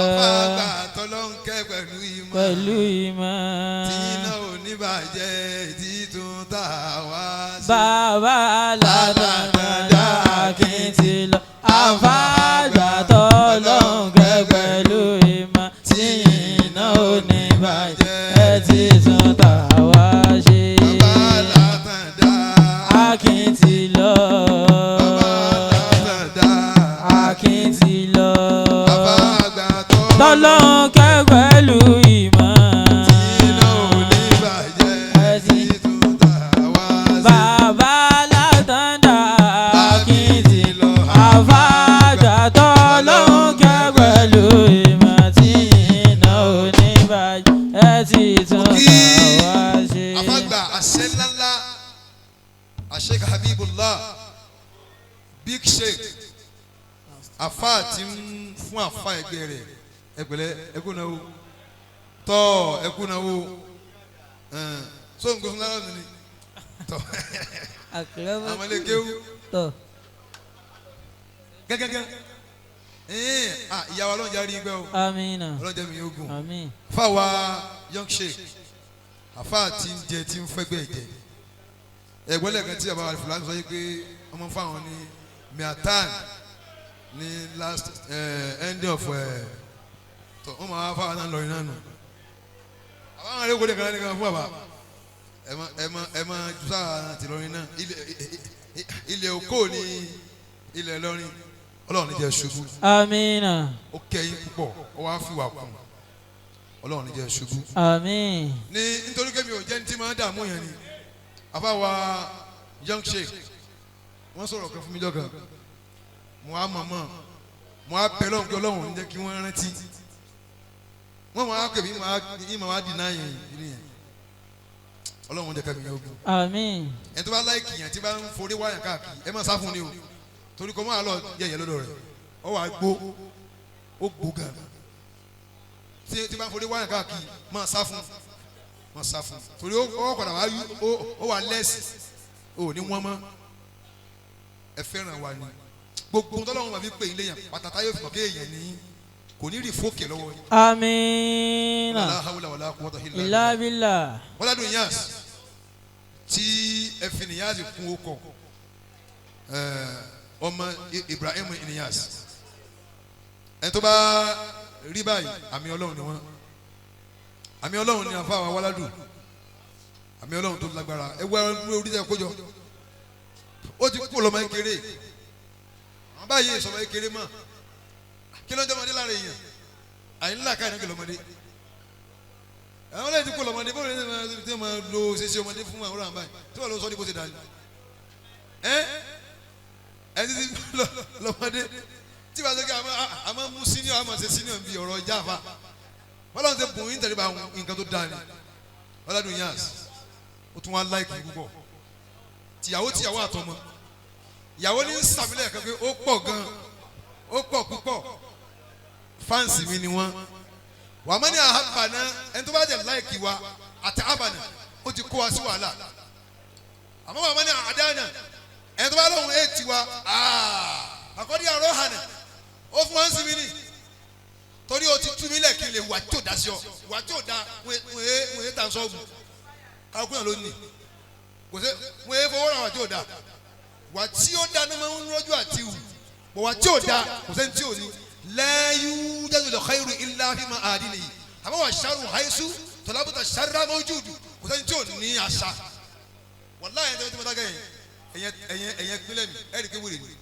Àfàgbà tọlọ́nkẹ́ pẹ̀lú ìmọ̀. Pẹ̀lú ìmọ̀. Tí iná ò ní bàjẹ́ títún tá a wá sí. Bàbá látàndá Akin ti lọ. Àfàgbà tọ́lọ́ǹkẹ́ pẹ̀lú ìmọ̀. Tí iná ò ní bàjẹ́ títún tà wá ṣe. Bàbá látàndá. Akin ti lọ. Bàbá látàndá. Akin ti lọ. Àfàgbà Tọ́lọ́ǹkẹ́ pẹ̀lú ìmọ̀. Tí iná ò ní bàjẹ́ títún tá a wá sí. Bàbá látàndá Akin ti lọ. Àfàgbà tọ́lọ́ǹkẹ́ pẹ̀lú ìmọ̀ tí iná ò ní bàjẹ́ tí tún Kí tà wá ṣe. Àfàgbà àṣẹ ńláńlá, àṣẹ Habibullah, big sheikh, afa ti ń fún afa ẹgbẹ́ rẹ̀ ẹgbẹ̀lẹ́ ẹkúnáwó tọ́ ẹkúnáwó so n gbósùn lára mi ni tọ́ àmàlẹ́kéwú Tọ́. gẹ́gẹ́gẹ́ ẹ̀ẹ́n ìyàwó ọlọ́njà rí gbẹ́ o. Amina. Ọlọ́njà mi yóò gùn. Àmín. Fáwa young sheikh, afa ti ń jẹ tí ń fẹ́gbẹ́ jẹ ẹgbẹ́ lẹ́ẹ̀kan tí àbáwá fúlàní sọ yìí pé ọmọ fáwọn ní miatan ní last end of tọ wọn máa fáwọn náà lọrin náà nù àbáwọn arẹ kò lè kàn nìkan fún bàbá ẹ má ẹ má ẹ má jusa ti lọrin náà. Ilẹ̀ ilẹ̀ oko ní ilẹ̀ lọrin. Ọlọ́run ní jẹ́ ṣubú. Amina. Ó kẹ́yìn púpọ̀, ó wá fìwà kù. Ọlọ́run ní jẹ́ ṣubú. Àmín. Ní nítorí kémi ò jẹ́ ní tí máa ń dààmú yẹn ni àfàwà young sheikh wọ́n sọ̀rọ̀ kan fún mi jọ́kan. Mo á mọ̀ mọ̀, mo á bẹ̀ lọ́hùn pé Ọlọ́run ní jẹ́ kí wọ́n rántí wọ́n máa pè mí, máa wá dìnnà yẹn yìí yẹn. Ọlọ́run jẹ́ kẹ́mi yẹn ogun. Àmín. Ẹni tó bá like yẹn tí bá ń forí wáyà káàkiri, ẹ máa sá fún ni o, torí kò máa lọ yẹ̀yẹ́ lọ́dọ̀ rẹ̀. Ọ wà gbó, ó gbó gan. Tí bá ń forí wáyà káàkiri, máa sá fún, máa sá fún, torí ó padà wá ó wà lẹ́sì ó ní wọ́n mọ́. Ẹ fẹ́ràn wa ni gbogbo tọ́lọ́run bá fi pè yín léyàn pàtàkì ayé fún kéèyàn ní kò ní rí fókè lọ́wọ́ yín. Amina. Wala hawla wala quwwata illa Illa billah. billah. Wọ́n ládùn yas tí ẹ fi nìyas kún ó kọ ọmọ Ibrahim nìyas. Ẹ tó bá rí báyìí, àmì Ọlọ́run ni wọ́n, àmì Ọlọ́run ni àfa àwọn awaládùn, àmì Ọlọ́run tó lágbára. Ẹ wá orí tẹ kójọ, ó ti kú lọ́mọ kékeré. Àwọn báyìí sọmọ kékeré mọ́. Kí ló ń jẹ́ ọmọdé lára èèyàn? Àyínlá káyọ̀ náà kí lọ́mọdé àwọn ọlọ́yìn ti kú lọ́mọdé. Bó lè ṣe máa lo ṣeṣe ọmọdé fún àwọn ọ̀rọ̀ àbáyé tí wọ́n lọ sọ ní bó ṣe dàní ẹ ẹ ti lọ́mọdé tí wàá sọ kí a máa mú senior, a máa ṣe senior bí ọ̀rọ̀ jáfa. Wọ́n lọ́n ṣe bùn yín tẹ̀lé bá nǹkan tó dáa ni. Wọ́n ládùn yans, ó tún wá like púpọ̀ tìyàwó tìyàwó àtọmọ ìyàwó ní sàmílẹ̀ kan pé ó pọ̀ gan, ó pọ̀ púpọ̀. Fans mi ni wọ́n wà á mọ́ ní àhábàná. Ẹni tó bá jẹ́ like wa àti àbànà, ó ti kó wa sí wàhálà. Àmọ́ wà á mọ́ ní àdáná, ẹni tó bá lóhùn éètì wa, àkọ́dí àrọ́ hànà, ó fún wa ń sinmi ni, torí o ti tú mi lẹ̀ kí n lè wà tí ò dá sí ọ, wà tí ò dá wọ́n yé tà sọ́ọ̀bù. Kálukú náà ló ní. Kò sí mo yẹ fọwọ́ ra wà tí ò da. Wà tí ó da ní ma ń rọ́jú àti wù. Bọ̀ wà tí ò da kò sẹ́ni tí ò ní. Lẹ́yú jẹ́sùn lè xayiru ilá fi ma àdí nìyí. Àmọ́ wà sàrù haisu tọ́lábùtà sàrà mọ́júdù kò sẹ́ni tí ò ní àṣà. Wàláyé ẹ̀yẹ tí mo dákẹ́ yẹn ẹ̀yẹ ẹ̀yẹ pínlẹ̀ mi ẹ̀rí ké wúre mi.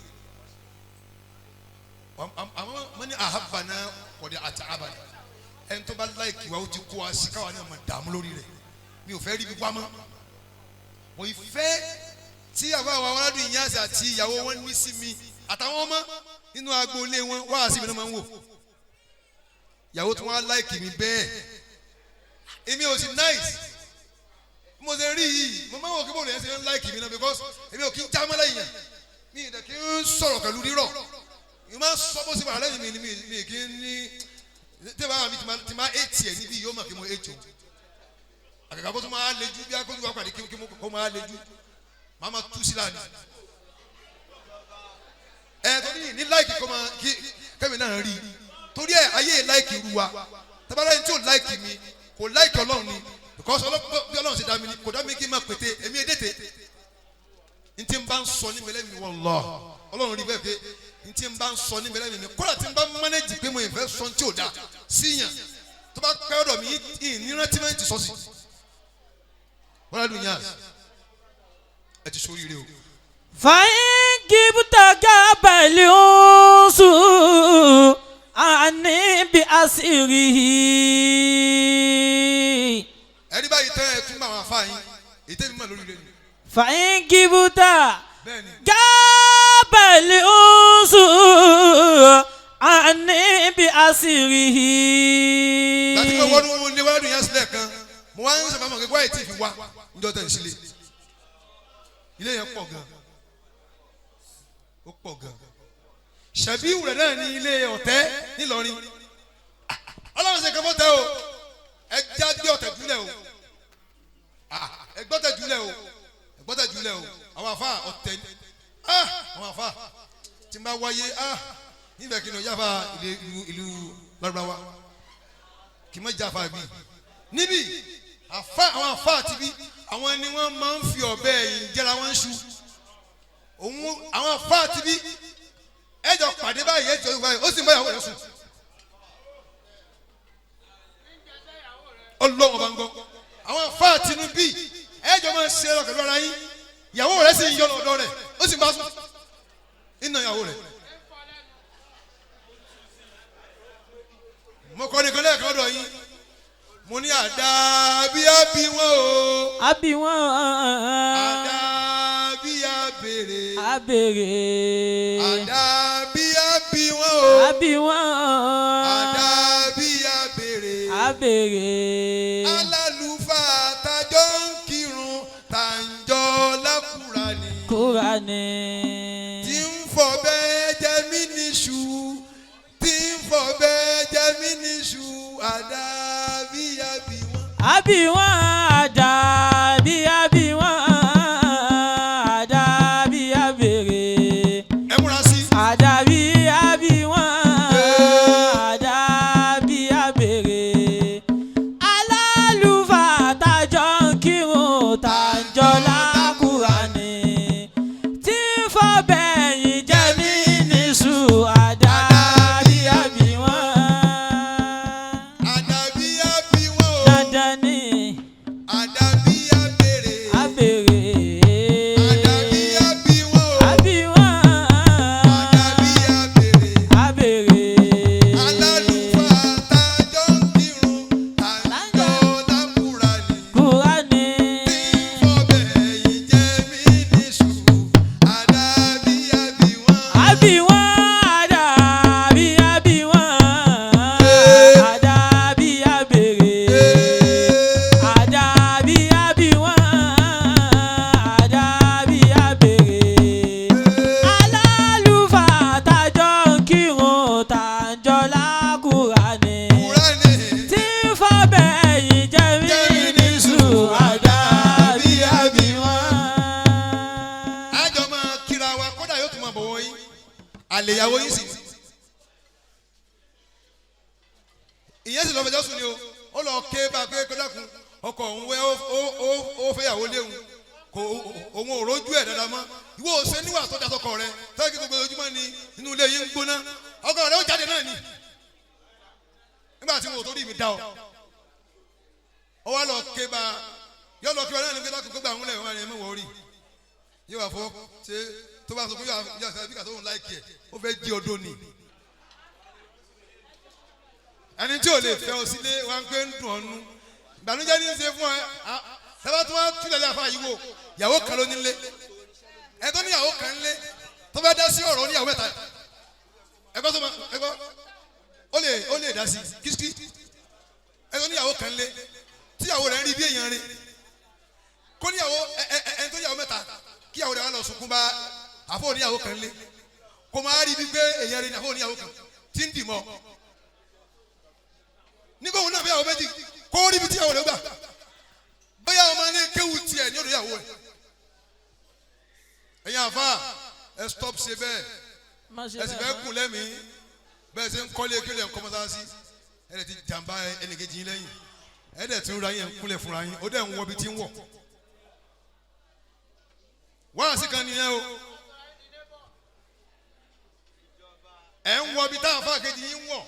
Àmọ́ mo ní àhábàná kọ̀dẹ̀ àti àbàdà. Ẹni tó bá láìkì wa ó ti kó wa sí káwa náà máa dààmú lórí rẹ̀. Mi ò fẹ́ rí ibi wá mọ́. Mo ìfẹ́ tí àbá wa aládùn ìyáàsì àti ìyàwó wọn ní sí mi àtàwọn ọmọ nínú agboolé wọn wá sí mi náà máa ń wò. Ìyàwó tí wọ́n á láìkì mi bẹ́ẹ̀. Èmi ò sì nice. Bí mo ṣe rí yìí, mo máa ń wò kí bóòlù yẹn ṣe ń láìkì mi náà because èmi ò kí ń já mọ́ lẹ́yìn yẹn. Mi ì dẹ̀ kí ń sọ̀rọ̀ pẹ̀lú rírọ̀. Mi máa ń sọ bó ṣe wà lẹ́yìn mi ni mi kì í ní tí bàbá mi ti máa ètì ẹ̀ níbí yóò mọ̀ kí mo ètì o. Àgàgà kó tó máa lejú bí akójú wa pàdé kí mo kó máa lejú. Màá máa tú sí lánìí. Ẹ torí ní láìkì kó máa kí kẹ́mi náà rí. Torí ẹ ayé láìkì ru wa. Tabalá yẹn tí ò láìkì mi kò láìkì Ọlọ́run ni because bí Ọlọ́run ṣe dá mi ni kò dá mi kí n máa pété èmi èdètè. N tí n bá ń sọ ní mẹlẹ́ mi wọ́n lọ. Ọlọ́run rí bẹ́ẹ̀ pé n tí n bá ń sọ ní mẹlẹ́ mi kódà tí n bá mánéjì pé mo ì fẹ́ sọ tí ò da síyàn tó bá pẹ́ ọ̀dọ̀ mi ìnírántí máa ń ti sọ sí. Bọ́lá dùn yàn ẹ ti sórí rẹ o. فإن جبت جبل أنس عني بأسره Ẹni báyìí tẹ́ ẹ tún bá àwọn afá yín èyí tẹ́mi mọ̀ lórí rẹ ni. فإن جبت Bẹ́ẹ̀ni جبل أنس عني بأسره láti pé wọ́n ní wọ́n dùn yàn sílẹ̀ kan mo wá ń sọ fún àwọn akẹ́kọ̀ọ́ àìtí fi wá níjọ́ tẹ̀ ń sílé. Ilé yẹn pọ̀ gan. Ó pọ̀ gan. Ṣẹ̀bí ìwúrẹ̀ náà ní ilé ọ̀tẹ́ nílọrin. Ọlọ́run ṣe kan fọ́tẹ́ o. Ẹ já gbé ọ̀tẹ̀ jùlẹ̀ o. Ẹ gbọ́tẹ̀ jùlẹ̀ o. Ẹ gbọ́tẹ̀ jùlẹ̀ o. Àwọn àfa ọ̀tẹ̀ ni. Àwọn àfa tí n bá wáyé níbẹ̀ kí ni o yáfa ìlú Lárúbáwá. Kì í má jáfa bí. Níbí àfa àwọn àfa àti bí àwọn ni wọ́n máa ń fi ọ̀bẹ ẹ̀yìn jẹ́ra wọn ń ṣu. Òun àwọn àfa àti bí ẹjọ pàdé báyìí ẹjọ báyìí ó sì ń bá ìyàwó rẹ̀ sùn. Ọlọ́wọ́n bá ń gbọ́. Àwọn àfa àti inú bí ẹjọ máa ń ṣe ẹlọ pẹ̀lú ara yín. Ìyàwó rẹ̀ sì ń yọ lọ́dọ̀ rẹ̀ ó sì ń bá sùn. Iná ìyàwó rẹ̀. Mo kọ́ nìkan lẹ́ẹ̀kan ọ̀dọ̀ yín. Mo ní àdá bí á bí wọ́n o. Àbí wọ́n. Àdá bí á béèrè. Abèrè. Àdá bí á bí wọ́n o. Àbí wọ́n. Àdá bí á béèrè. Abèrè. Alálùfáà tajọ́ ń kírun tàǹjọ́ lákùrà ni. Kúránì. Tí ń fọ bẹ́ẹ̀ jẹ́ mí níṣu. Tí ń fọ bẹ́ẹ̀ jẹ́ mí níṣu. Àdá bí á bí wọ́n. Àbí wọ́n àdá bí àbí wọ́n àdá bí àbèrè. Ẹ múra sí. Àdá bí àbí wọ́n àdá bí àbèrè. Alálùfáà tájọ́ ń kírun tàǹjọ́ lákùránì. Tí ń fọbẹ̀ yìí jẹ́ mí níṣu àdá bí àbí wọ́n. Àdá bí á bí wọ́n o. Dandan ni Àdá bí á béèrè. àbèrè. Àdá bí á bí wọ́n o. Àbí wọ́n. Àdá bí á béèrè. Àbèrè. Alálùfáà tajọ́ ń kírun tàǹjọ́ lákùrà ni. Kúránì. Tí ń fọbẹ̀ yìí jẹ́ mí níṣu. Àdá bí á bí wọ́n. Àbí wọ́n àdá bí àbí wọ́n. Àdá bí àbèrè. Àdá bí àbí wọ́n. Àdá bí àbèrè. Alálùfáà tájọ́ ń kírun tàǹjọ́ lákùránì. Kùránì. Tí ń fọbẹ̀ yìí jẹ́ mí níṣu àdá bí àbí wọ́n. Àjọ máa kíra wa kódà yóò tún máa bọ̀wọ̀ yín. Àlè ìyàwó yín sì. Ìyẹn sì lọ fẹjọ́ sùn ni o. Ó lọ ké bá a pé kó dákun. Ọkọ Ọkọ òun wẹ́ ó fẹ́yàwó léwu, kò òun ò rójú ẹ̀ dáadáa mọ́. Ìwọ ò ṣe níwà tó da sọkọ rẹ tọ́jú kí gbogbo ojúmọ́ ni inú ilé yín ń gbóná. Ọkọ rẹ ó jáde náà ni nígbà tí mo ò torí mi dá ọ. Ọ wá lọ ké bá yọ lọ ké bá náà ní pé lákòókò gbà ń lẹ̀ wọ́n á ní ẹ̀ mọ̀ wọ́n rí yóò wá fọ ṣe tó bá sọ pé yóò wá bí kàtó òun láìkì ẹ̀, ó fẹ́ jí ọdún ni. Ẹni tí ò lè fẹ́ ọ sílé wa ń pé ń dùn ọ́nú, ìbànújẹ́ ní í ṣe fún ẹ. Sábà tí wọ́n túlẹ̀ lé àfa yìí wò, ìyàwó kan ló nílé ẹ tó níyàwó kan lé tó fẹ́ dá sí ọ̀rọ̀ oníyàwó mẹ́ta. Ẹgbẹ́ tó ma ẹgbẹ́ ó lè dá sí kíkí. Ẹ tó níyàwó kan lé tíyàwó rẹ̀ ń rí bí èèyàn rí kó níyàwó ẹ ẹ ẹ tó níyàwó mẹ́ta, kíyàwó rẹ̀ wá lọ sunkún bá àfọ oníyàwó kan lé, kó máa rí bí pé èèyàn rí ní àfọ oníyàwó kan tí ń dì mọ́ nígbà òun náà fẹ́yàwó méjì, kó rí bí tíyàwó rẹ̀ gbà bóyá ọmọ ní kéwù tiẹ̀ ní ọdún ìyàwó rẹ̀. Ẹ̀yin àfa, ẹ stop ṣe bẹ́ẹ̀. Má ṣe Ẹ sì bẹ́ẹ̀ fẹ́ mọ́. kùn lẹ́mìí bẹ́ẹ̀ ṣe ń kọ́lé kílẹ̀ ń kọ́ mọ́sáàsì. Ẹ lè ti jàǹbá ẹnìkejì yín lẹ́yìn, ẹ dẹ̀ tún ra yín, ẹ̀ ń kúnlẹ̀ fúnra yín, ó dẹ̀ ń wọ ibi tí ń wọ̀. Wáàsí kan nìyẹn o. Ẹ̀ ń wọ ibi táwọn afá kejì yín ń wọ̀.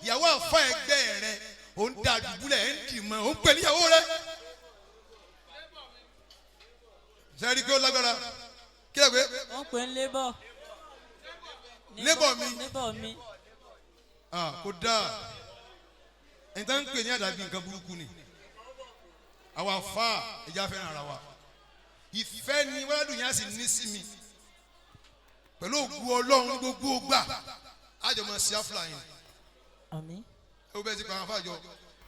Ìyàwó àfa ẹgbẹ́ rẹ ò ń da dùbúlẹ̀, ẹ̀ ń dì mọ́, ò ń pè níyàwó rẹ. Sẹ́ẹ̀rí pé ó lágbára kí ẹ pé Wọ́n pè ń lébọ̀. Labour mi. Lébọ̀ mi. Ah, kò dáa. Ẹni tá ń pè ní àdàbí nǹkan burúkú ni. Àwa fa ẹja fẹ́ràn ara wa. Ìfẹ́ ni wàládùn yẹn á sì ní sí mi pẹ̀lú ògùn Ọlọ́run ní gbogbo gbà àjọ máa ṣe áfúlà yẹn. Àmín. Ẹ wo bẹ́ẹ̀ ti pa àwọn afáàjọ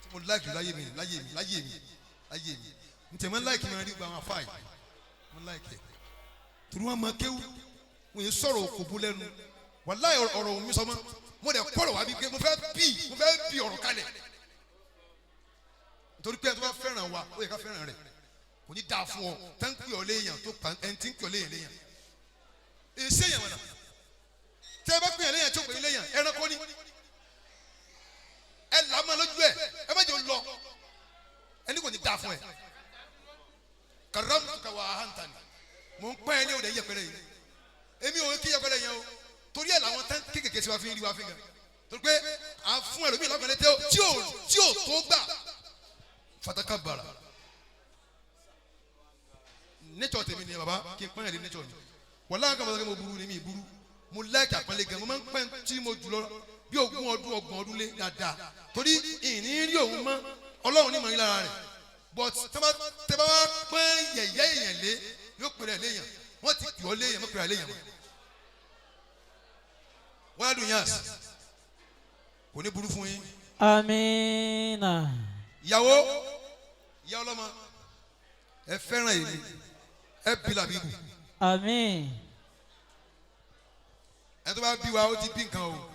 tí mo láìkì láyé mi, láyé mi, láyé mi, láyé mi. N tẹ̀ mọ́ láìkì máa rí gba àwọn afáà yìí. Mo láìkì ẹ̀ torí wọn máa kéwú, wọn yìí sọ̀rọ̀ òkòbó lẹ́nu. Wàláyé ọ̀rọ̀ òun mi sọ mọ́. Mo dẹ̀ kọ́rọ̀ wá bí pé mo fẹ́ bí ọ̀rọ̀ kalẹ̀, nítorí pé ẹ tó bá fẹ́ràn wa, ó yẹ ká fẹ́ràn rẹ̀. Kò ní dáa fún ọ tẹ́ ń pè ọ léèyàn tó pa ẹni tí ń pè ọ léèyàn léèyàn èsì èèyàn wọ̀nà. Tẹ́ ẹ bá pè é léèyàn tí ó pè é léèyàn, ẹranko ni. Ẹ là á máa lójú ẹ, ẹ má jẹ́ ó lọ. Ẹni kò ní dáa fún ẹ. Karamtuka wa ahantani, mò ń pẹ́ ẹ ní òde yẹpẹrẹ yìí. Èmi ò kí yẹpẹrẹ yẹn o. Torí ẹ làwọn tán kékèké sí wa fi ń rí wa fi ń gan, torí pé à ń fún ẹlòmíì lọ́kànlẹ́ tí ò tó gbà fataka bara. Nature tèmi ni baba kí n pọ́n yẹn lé. Nature ni wàlá kan bàtà kí mo burú ni mi burú. Mo láìka àpọ́nlé gan. Mo máa ń pẹ́ tí mo jùlọ bí 20 ọdún, 30 ọdún lé dáadáa, torí ìní rí òun mọ́. Ọlọ́run ní mọ̀ ní lára rẹ̀, but tẹ́ bá wá pọ́n yẹ̀yẹ́ èèyàn lé, yóò pèrè léèyàn. Wọ́n ti pè ọ́ léèyàn, mọ́ pèrè léèyàn mọ́. Wọ́n á dùn yàn, kò ní burú fún yín. Amina. Ìyàwó, ìyá ọlọ́mọ, ẹ fẹ́ràn èmi, ẹ bí làbíbù. Àmín. Ẹ tó bá bí wa, ó ti bí nǹkan o.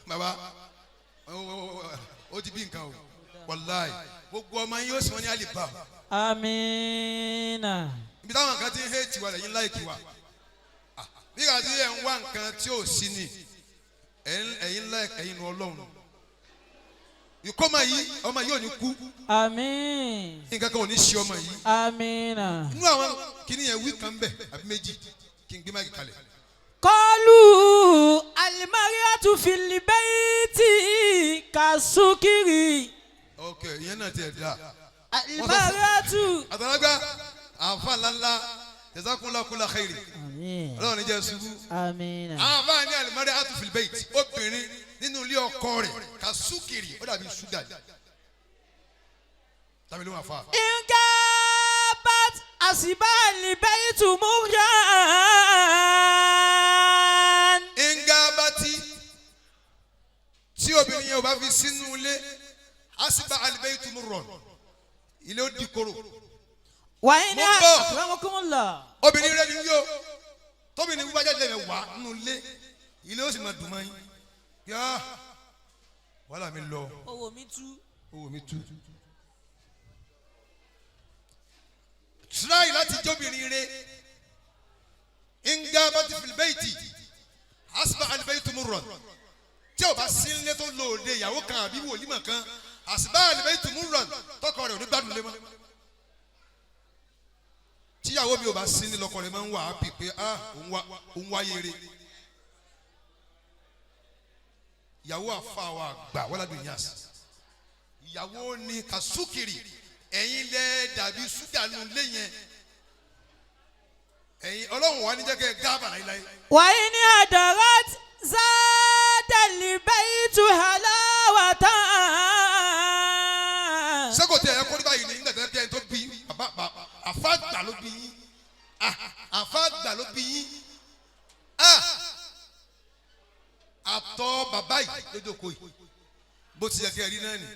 Bàbá, ó ti bí nǹkan o. Wàláì, gbogbo ọmọ yín ó sì wọ́n ní àlìbá. Amina. Ibi táwọn kan ti ń hate wa lẹ́yìn láìkì wa. Ah, nígbà tí ẹ̀ ń wá nǹkan tí ò sí ni ẹ̀yin láìkì ẹ̀yin nu Ọlọ́run. Ìkọ́mọ yìí, ọmọ yìí ò ní kú. Àmín. Nǹkan kan ò ní ṣe ọmọ yìí. Amina. Inú àwọn kìnìún yẹn, wí kan bẹ̀ àbí méjì kí n gbé máìkì kalẹ̀. قالوا المرأة في البيت كالسكر. Ok, ìyẹn náà tiẹ̀ dáa. المرأة Àtàlágbà àǹfà ńláńlá, jazakumullahu kulla khairi. Àmín. Ọlọ́run ní jẹ́ ṣubú. Àmín. Àǹfà ní al-mar'atu fil bayt, obìnrin nínú ilé ọkọ rẹ̀, kàsúkìrì, ó dàbí ṣúgà ni. Tàbí ló wà fà. إن غابت أصبح البيت مرا. Nga bá tí obìnrin yẹn ò bá fi sínú ilé, asiba al-baytu murran, ilé ó di koro. وإن Mo bọ̀. أكرمكم الله. Obìnrin rẹ ni yó tóbìnrin wíwá jáde lẹ́yìn wá nínú ilé, ilé ó sì máa dùn mọ́ yín. Yá wàhálà mi lọ. Owó mi tú. Owó mi tú. Try láti jóbìnrin rẹ. Nga bá ti fil bayti asiba al-baytu murran, tí o bá sí nílé tó lò òde ìyàwó kan àbí wòlímọ̀ kan, asiba al-baytu murran, tọkọ rẹ̀ ò ní gbádùn. mi ò bá sí ní lọkọ rẹ máa ń wà á pì pé ah òun wáyé re. Ìyàwó àfa wa gbà wọ́n ládùn yas. Ìyàwó ni kàsúkìrì ẹ̀yin lẹ dàbí ṣúgà nù lé yẹn. Ẹ̀yin ọlọ́run wà ní jẹ́ kẹ́ ẹ gábà láíláí. وإن هدرت زاد البيت حلاوة. Sẹ́kò tẹ ẹ kọ́ni báyìí ní nígbà tí ẹ tó bí bàbá àfa gbà ló bí yín. Ah, àfa gbà ló bí yín. Ah, àtọ̀ bàbá yìí lójókòó yìí bó ti yẹ kẹ́ ẹ rí náà nì.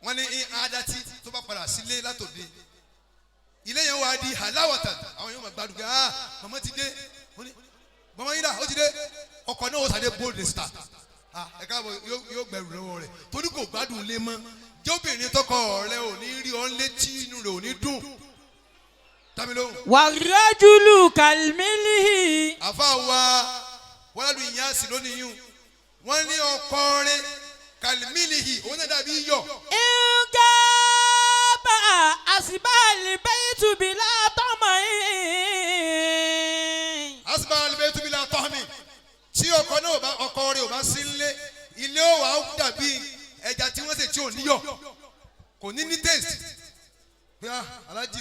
Wọ́n ní ní adati tó bá padà sílé látòde ilé yẹn wà á di halawata àwọn yóò máa gbádùn pé ah màmá ti dé. Wọ́n ní màmá yín dà ó ti dé. Ọkọ̀ náà ó sáré bóde star. Ah, ẹ káàbọ̀. Yóò gbẹrù lọ́wọ́ rẹ̀ torí kò gbádùn lé mọ́. Jóbìnrin tọkọ rẹ ò ní rí ọ létí inú rẹ ò ní dùn tàbí lóhùn. والرجل كالملح. Àfa wa wàlálù ìyá sí lónìí yún wọ́n ní ọkọ rẹ kàlímìlìhì òun náà dàbí iyọ̀. إن غاب أصبح البيت بلا طمع. Asiba alibetubila tọ́hmi tí ọkọ náà ò bá ọkọ rẹ ò bá sí nílé ilé ò wá dàbí ẹja tí wọ́n sè tí ò níyọ̀ kò ní ní taste pé ah alájí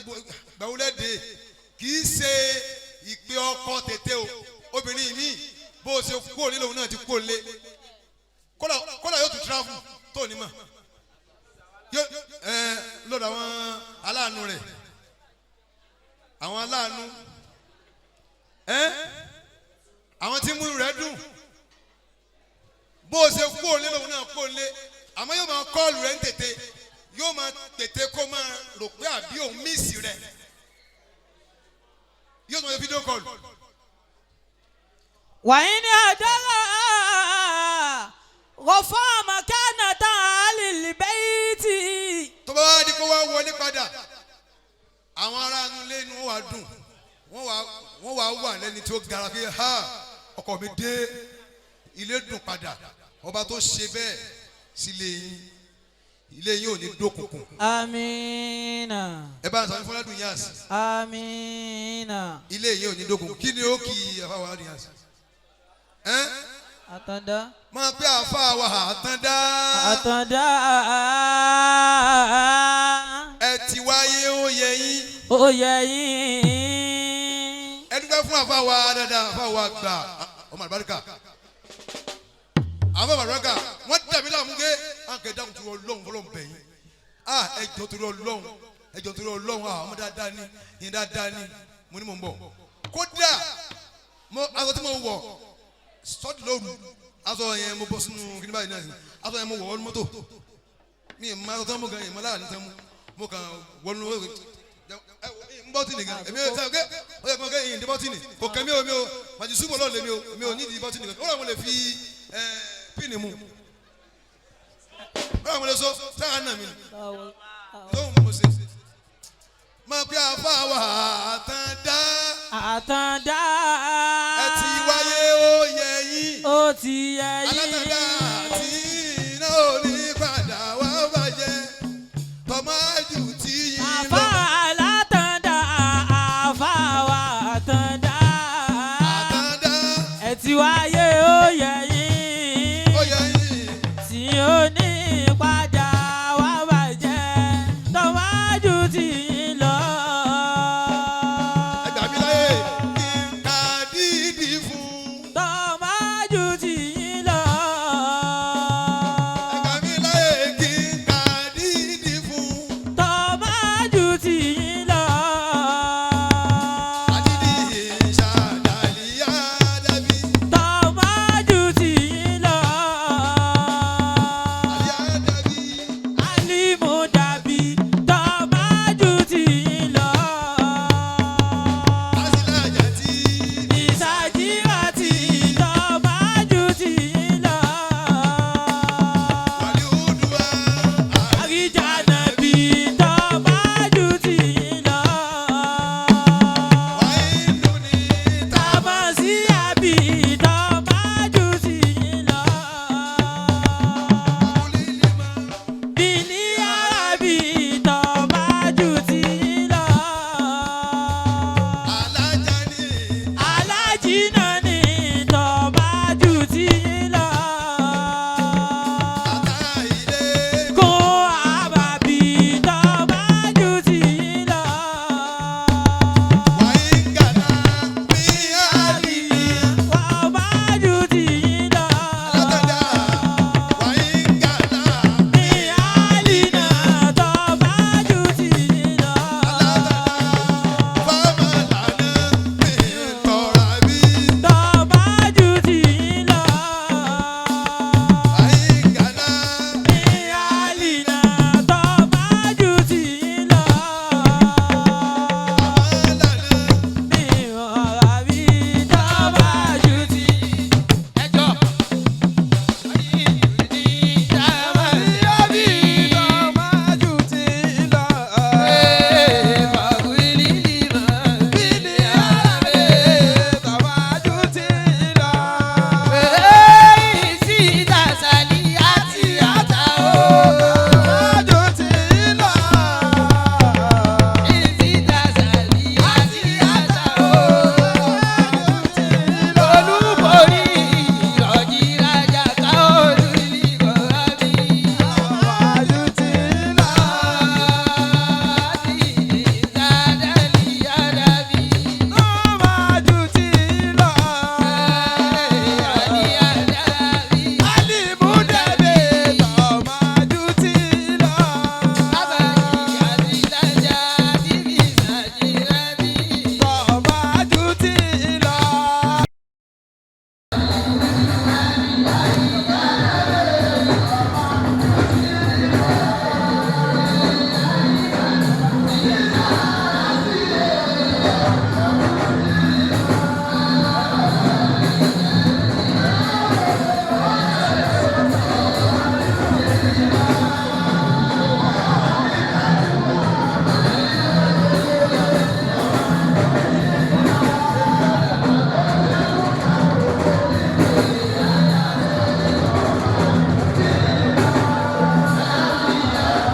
gbàwúlẹ̀ dé kì í ṣe ìpè ọkọ tètè o. Obìnrin mi bó o ṣe kú òní lòun náà ti kú òlé kódà kódà yóò tún travel tó ní mọ̀ yóò ẹ lọ́dọ̀ àwọn aláàánú rẹ̀ àwọn aláàánú ẹ àwọn tí múlù rẹ̀ dùn bó o ṣe kú òlé lòun náà kú òlé àmọ́ yóò máa call rẹ̀ ń tètè yóò máa tètè kó máa rò pé àbí òun miss rẹ̀ yóò máa ṣe video call. وإن هدر رفع مكانة أهل البيت. Tó bá wá di kó wá wọlé padà àwọn ará inú ilé inú wọn wá dùn wọ́n wá wà lẹ́ni tí ó gara pé ha ọkọ mi dé ilé dùn padà. Ọba tó ṣe bẹ́ẹ̀ sílé yín ilé yín ò ní dókùnkùn. آمين. Ẹ bá ń sọ fún Fọládùn Yas. آمين. Ilé yín ò ní dókùnkùn. Kí ni ó kì í àfa wàládùn Yas ẹ? Àtàndá. Máa pé àfa wa àtàndá. Àtàndá. Ẹ ti wáyé ó yẹ yín. Ó yẹ yín. Ẹ dúpẹ́ fún àfa wa dáadáa àfa wa gbà ọmọ àlùbáríkà àfa àlùbáríkà wọ́n dàbí láàmú gé àǹkẹ́ dáhùn tó ọlọ́run fọlọ́run bẹ̀ yín ah ẹ jọ torí ọlọ́run ẹ jọ torí ọlọ́run ah ọmọ dáadáa ni yín dáadáa ni. Mo ní mò ń bọ̀ kódà mo aṣọ tí mo wọ̀ sọ́ọ̀dì lóru aṣọ yẹn mo bọ́ sínú kíní báyìí náà sí aṣọ yẹn mo wọ̀ ọ́nú mọ́tò mi ì má aṣọ tí mo kàn yìí mo lára ní tẹ́ mu mo kàn wọnú n bọ́tìnì gan èmi ò sọ pé ó yẹ kó kẹ́ ìyìn dé bọ́tìnì kò kẹ́ mi ò mi ò màjì súbọ̀ lọ́ọ̀ lé mi ò nídìí bọ́tìnì kan ó rà mo lè fi píìnì mu ó rà mo lè so sáà nà mí tó ń mo ṣe máa pé àfa wà àtàndá. Àtàndá. Ẹ ti wáyé ó yẹ yín. Ó ti yẹ yín.